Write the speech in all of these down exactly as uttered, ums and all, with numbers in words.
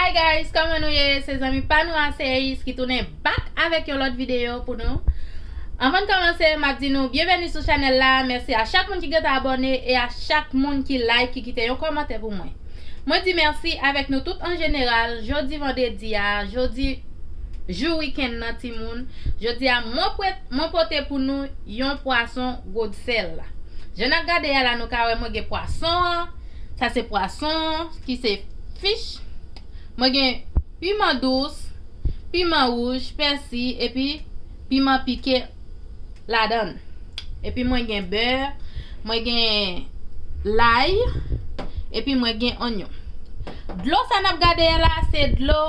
Hey guys, kòman nou ye? Se zanmi pa nou Aseis ki tounen back avèk yon lòt videyo pou nou. Anvan n kòmanse, m ap di nou byenveni sou chanèl la. Mèsi a chak moun ki gentan abòne e a chak moun ki like, ki kite yon kòmantè pou mwen. Mwen di mèsi avèk nou tout an jeneral. Jodi vandredi a, jodi jou wikenn nan timoun. Jodi a, mwen pwè-, mwen pote pou nou yon pwason gwodsèl. Jan n ap gade a la, nou ka wè mwen gen pwason an. Sa se pwason ki se fich. Mwen gen piman dous, piman wouj, pèsi, epi piman pike ladan l. Epi mwen gen bè, mwen gen lay, epi mwen gen onyon. Dlo sa n ap gade a la, se dlo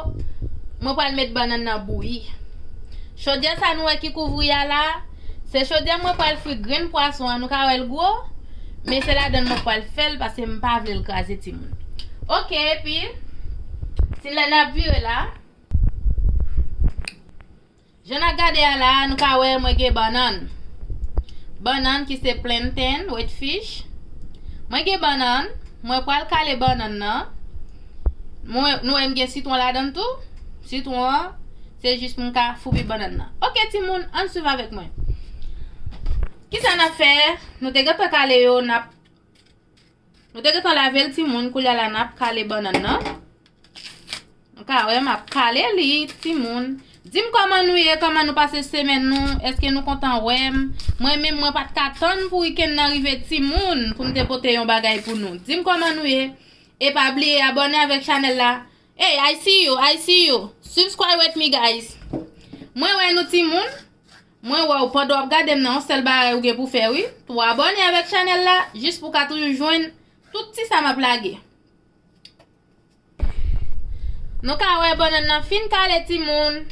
mwen pral met bannann nan bouyi. Chodyè sa nou wè ki kouvri a la, se chodyè mwen pral fri grenn pwason an. Nou ka wè l gwo, men se ladan mwen pral fè l paske m pa vle l kraze timoun. Oke, epi, si lè n ap vire la, jan n ap gade a la, nou ka wè mwen gen bannann. Bannann ki se plantain, wet fish. Mwen gen bannann, mwen pral kale bannann nan. Mwen, nou wè m gen sitwon ladan l tou. Sitwon an, se jis pou m ka foubi bannann nan. Oke, timoun, ann swiv avèk mwen. Kisa n ap fè? Nou te gentan kale yo, n ap, nou te gentan lave l, timoun, koulye a la n ap kale bannann nan. Nou ka wè m ap kale li, timoun. Di m kòman nou ye, kòman nou pase semèn nou, èske nou kontan wè m? Mwen menm, mwen pa t ka tann pou wikenn nan rive, timoun, pou m te pote yon bagay pou nou. Di m kòman nou ye. E pa bliye abòne avèk chanèl la. Hey, I see you, I see you. Subscribe with me, guys. Mwen wè nou, timoun. Mwen wè w pandan w ap gade m nan, yon sèl bagay ou gen pou fè, wi. Pou abòne avèk chanèl la, jis pou w ka toujou jwenn tout ti sa m ap lage. Nou ka wè bannann nan fin kale, timoun.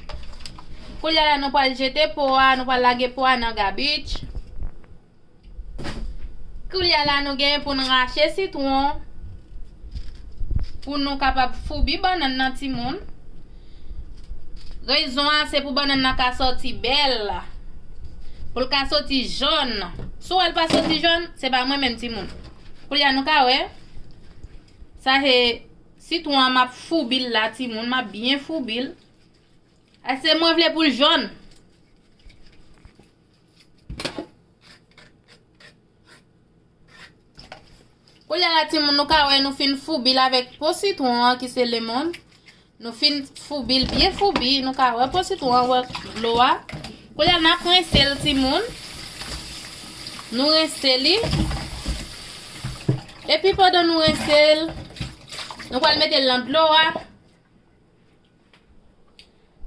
Koulye a la, nou pral jete po a, nou pral lage po a nan gabich. Koulye a la, nou gen pou n rache sitwon pou nou kapab foubi bannann nan, timoun. Rezon an, se pou bannann nan ka sòti bèl, pou l ka sòti jòn. Si w wè l pa sòti jòn, se pa mwen menm, timoun. Koulye a, nou ka wè. Sa se sitwon an, m ap foubi l la, timoun, m ap byen foubi l. Èske mwen vle pou l jòn? Koulye a la, timoun, nou ka wè nou fin foubi l avèk po sitwon an ki se lemon. Nou fin foubi l, byen foubi, nou ka wè po sitwon an, wè dlo a. Koulye a n ap rense l, timoun. Nou rense li. Epi pandan nou rense l, nou pral mete l nan dlo a.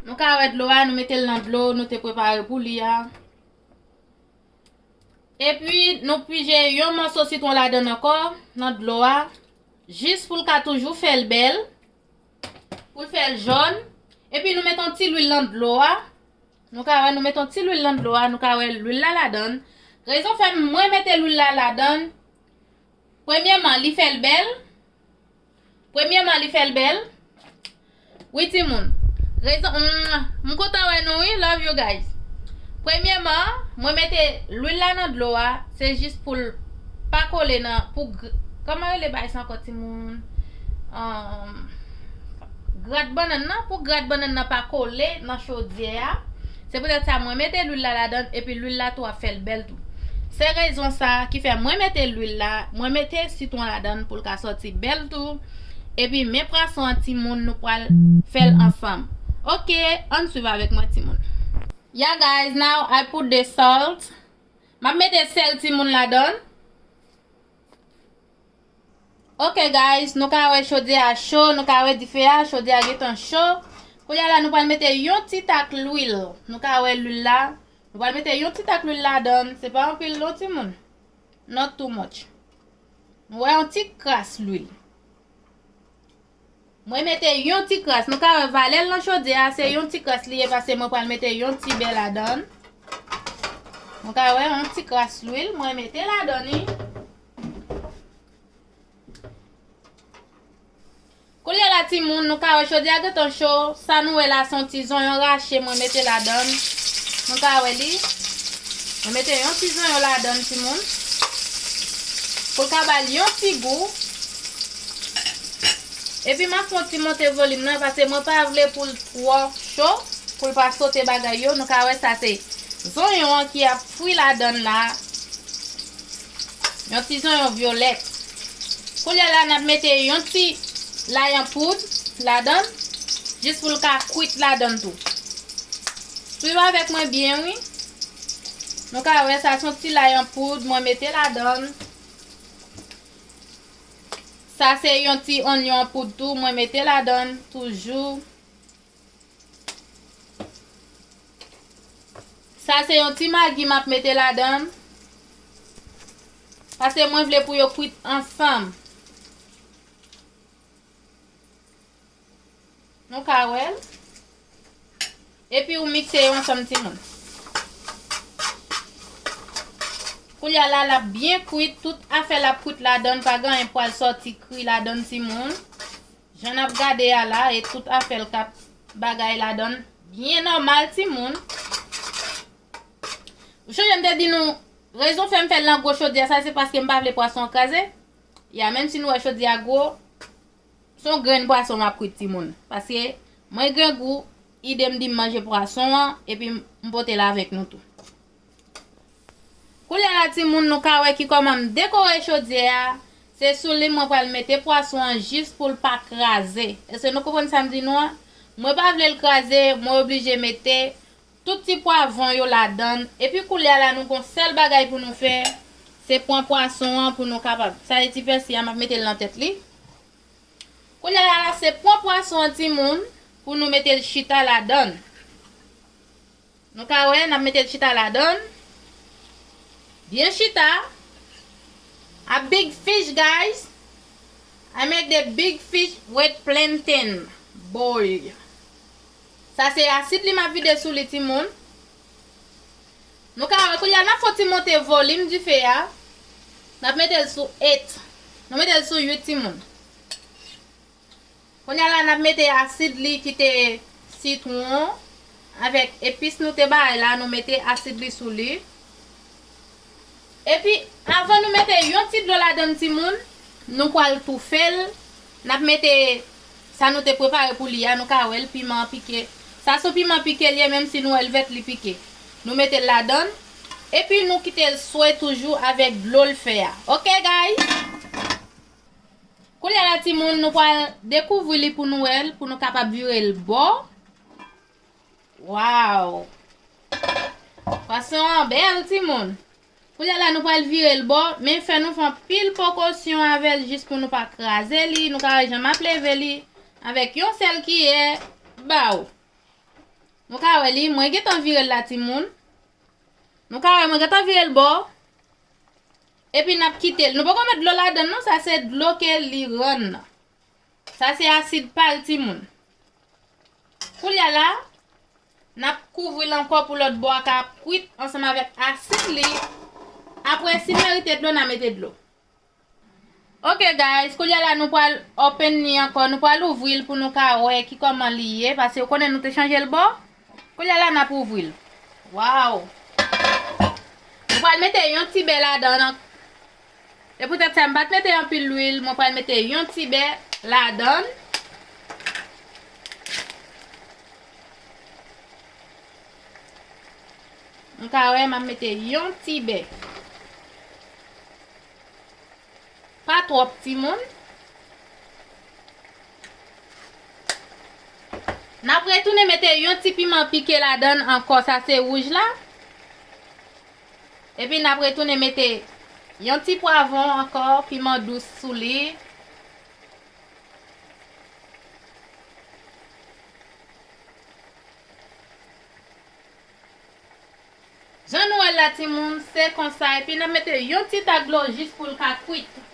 Nou ka wè dlo a, nou mete l nan dlo nou te prepare pou li a. Epi, nou pije yon mòso sitwon ladan l ankò, nan dlo a, jis pou l ka toujou fè l bèl, pou l fè l jòn. Epi, nou mete yon ti lwil nan dlo a. Nou ka wè, nou mete yon ti lwil nan dlo a, nou ka wè lwil la ladan l. Rezon fè mwen mete lwil la ladan l, premyèman, li fè l bèl. Premyèman, li fè l bèl. Wi, timoun. Rezon, mm, m kontan wè nou, wi. Love you, guys. Premyèman, mwen mete lwil la nan dlo a, se jis pou l pa kole nan, pou gr-, kòman rele bagay sa ankò, timoun? Ahn, grat bannann nan, pou grat bannann nan pa kole nan chodyè a. Se poutèt sa mwen mete lwil la ladan l, epi lwil la tou ap fè l bèl tou. Se rezon sa ki fè mwen mete lwil la, mwen mete sitwon ladan l pou l ka sòti bèl tou. Epi men pwason an, timoun, nou pral fè l ansanm. Oke, ann swiv avèk mwen, timoun. Yeah, guys, now I put the salt. M ap mete sèl, timoun, ladan l. Ok guys, nou ka wè chodyè a cho, nou ka wè dife a, chodyè a gentan cho. Kounye a la nou pral mete yon ti tak lwil. Nou ka wè lwil la. Nou pral mete yon ti tak lwil ladan l. Se pa anpil non timoun. Not too much. Nou wè yon ti kras lwil. Mwen mete yon ti kras. Nou ka wè valè l nan chodyè a, se yon ti kras li ye, paske mwen pral mete yon ti bè ladan l. Nou ka wè yon ti kras lwil, mwen mete ladan li. Kounye a la timoun, nou ka wè chodyè a gentan cho. Sa nou wè la se yon ti zonyon rache mwen mete ladan l. Nou ka wè li. Mwen mete yon ti zonyon ladan l timoun. Pou l ka ba l yon ti gou. Epi m ap fè yon ti monte volim nan, paske mwen pa vle pou l twò cho, pou l pa sote bagay yo. Nou ka wè sa se zonyon an ki ap fri ladann la. Yon ti zonyon vyolèt. Koulye a la, n ap mete yon ti lay an poud ladann, jis pou l ka kwit ladann tou. Swiv avèk mwen byen, wi. Nou ka wè sa se yon ti lay an poud, mwen mete ladann. Sa se yon ti onyon an poud tou, mwen mete ladann toujou. Sa se yon ti magi m ap mete ladann. Paske mwen vle pou yo kwit ansanm. Nou ka wè l. Epi ou mikse yo ansanm, timoun. Koulye a la, l ap byen kwit, tout afè l ap kwit ladann, pa gen anyen pral sòti kri ladann, timoun. Jan n ap gade a la, e tout afè l k ap bagay ladann, byen nòmal, timoun. Ou sonje m te di nou, rezon fè m fè l nan gwo chodyè sa, se paske m pa vle pwason an kraze. Ya, menm si nou wè chodyè a gwo, se yon grenn pwason m ap kwit, timoun. Paske mwen grangou, ide m di m manje pwason an, epi m pote l avèk nou tou. Koulye a la, timoun, nou ka wè ki kòman m dekore chodyè a. Se sou li mwen pral mete pwason an jis pou l pa kraze. Èske nou konprann sa m di nou an? Mwen pa vle l kraze, mwen oblije mete tout ti pwavwon yo ladann. Epi koulye a la, nou gon sèl bagay pou nou fè, se pran pwason an pou nou kapab. Sa e ti pèsi a, m ap mete l nan tèt li. Koulye a la, se pran pwason an, timoun, pou nou mete l chita ladann. Nou ka wè, n ap mete l chita ladann. Byen chita. A big fish, guys. I make the big fish with plantain. Boy. Sa se asid li m ap vide sou li, timoun. Nou ka wè, koulye a n ap fè yon ti monte volim dife a. N ap mete l sou eight. Nou mete l sou uit, timoun. Kounye a la, n ap mete asid li ki te sitwon avèk epis nou te bay la, nou mete asid li sou li. Epi, avan nou mete yon ti dlo ladann, timoun, nou pral toufe l. N ap mete sa nou te prepare pou li a, nou ka wè l, piman an pike. Sa se yon piman pike li ye, menm si nou wè l vèt, li pike. Nou mete l ladann. Epi, nou kite l swe toujou avèk dlo l fè a. Oke, guys? Kounye a la, timoun, nou pral dekouvri li pou nou wè l, pou nou kapab vire l bò. Waw! Pwason an bèl, timoun. Kounye a la, nou pral vire l bò, men fè nou fè anpil prekosyon avè l jis pou nou pa kraze li. Nou ka wè jan m ap leve li avèk yon sèl kiyè ba w. Nou ka wè li, mwen gentan vire l la, timoun. Nou ka wè, mwen gentan vire l bò. Epi n ap kite l. Nou poko met dlo ladann non, sa se dlo ke li rann nan. Sa se asid pa l, timoun. Kounye a la, n ap kouvri l ankò pou lòt bò a ka kwit ansanm avèk asid li. Apre, si l merite dlo, n a mete dlo. Ok, guys, kounye a la, nou pral open li ankò, nou pral ouvri l pou nou ka wè ki kòman li ye, paske ou konnen nou te chanje l bò. Kounye a la, n ap ouvri l. Waw! Nou pral mete yon ti bè ladan l. E poutèt sa, m pa t mete anpil lwil, mwen pral mete yon ti bè ladan l. Nou ka wè, m ap mete yon ti bè. Pa twòp, timoun. N ap retounen mete yon ti piman pike ladann ankò, sa se wouj la. Epi n ap retounen mete yon ti pwavwon ankò, piman dous sou li. Jan nou wè l la, timoun, se konsa. Epi n ap mete yon ti tak dlo jis pou l ka kwit.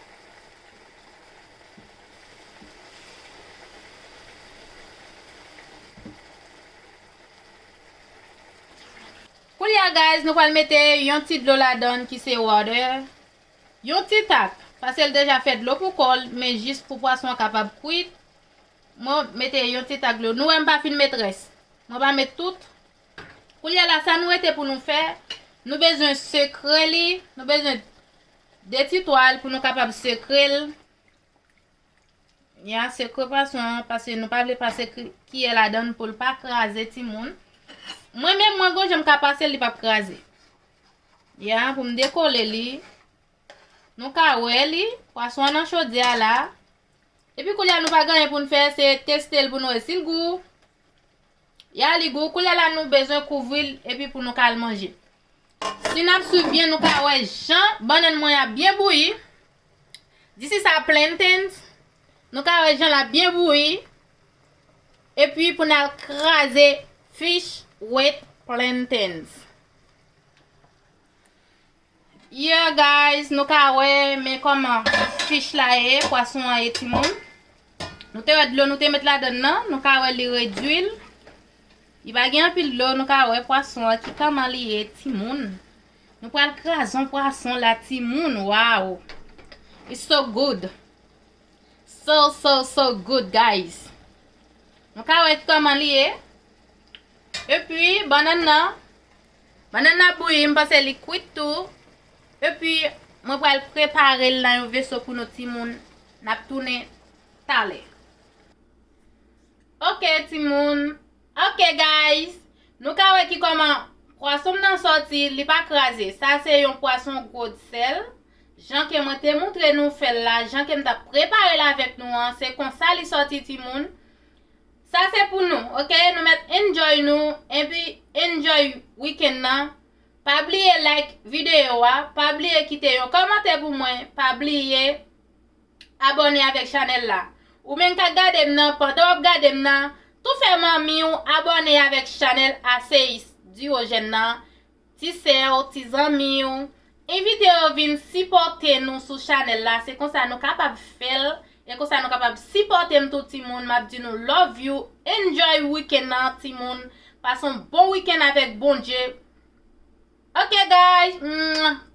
Kounye a, guys, nou pral mete yon ti dlo ladann ki se water. Yon ti tak, paske l deja fè dlo pou kò l, men jis pou pwason an kapab kwit. Mwen mete yon ti tak dlo. Nou wè m pa fin met rès. Mwen pa met tout. Kounye a la, sa nou rete pou nou fè, nou bezwen sekre li, nou bezwen de ti twal pou nou kapab sekre l. Ya, sekre pwason an, paske nou pa vle pase kiyè ladann pou l pa kraze, timoun. Mwen menm, mwen gon jan m ka pase l, li p ap kraze. Ya, pou m dekole li. Nou ka wè li, pwason an nan chodyè a la. Epi koulye a nou pa gen anyen pou n fè, se teste l pou nou wè si l gou. Ya, li gou, koulye a la nou bezwen kouvri l epi pou nou ka al manje. Si n ap swiv byen, nou ka wè jan bannann mwen ap byen bouyi. This is our plantains. Nou ka wè jan l ap byen bouyi. Epi pou n al kraze fish with plantains. Yeah guys, nou ka wè men kòman fish la ye, pwason an ye timoun. Nou te wè dlo nou te met ladann nan, nou ka wè li redwi l. Li pa gen anpil dlo, nou ka wè pwason an ki kòman li ye timoun. Nou pral kraze yon pwason la timoun, wow. It's so good. So, so, so good, guys. Nou ka wè kòman li ye. Epi, bannann nan, bannann nan bouyi, m panse li kwit tou. Epi, mwen pral prepare l nan yon veso pou nou timoun. N ap tounen talè. Ok, timoun. Ok, guys. Nou ka wè ki kòman pwason m nan sòti, li pa kraze. Sa se yon pwason gwo sèl. Jan ke mwen te moutre nou fè l la, jan ke m t ap prepare l avèk nou an, se konsa li sòti, timoun. Sa se pou nou, ok? Nou mèt enjoy nou, epi enjoy weekend nan. Pa bliye like videyo a, pa bliye kite yon kòmantè pou mwen, pa bliye abòne avèk chanèl la. Ou menm k ap gade m nan, pandan w ap gade m nan, tou fè manmi w abòne avèk chanèl Aseyis Diyojèn nan, ti sè w, ti zanmi w. Envite yo vin sipòte nou sou chanèl la. Se konsa nou kapab fè l, e konsa nou kapab sipòte m tou timoun. M ap di nou love you, enjoy weekend nan timoun. Pase yon bon weekend avèk Bondye. Ok guys, mwah.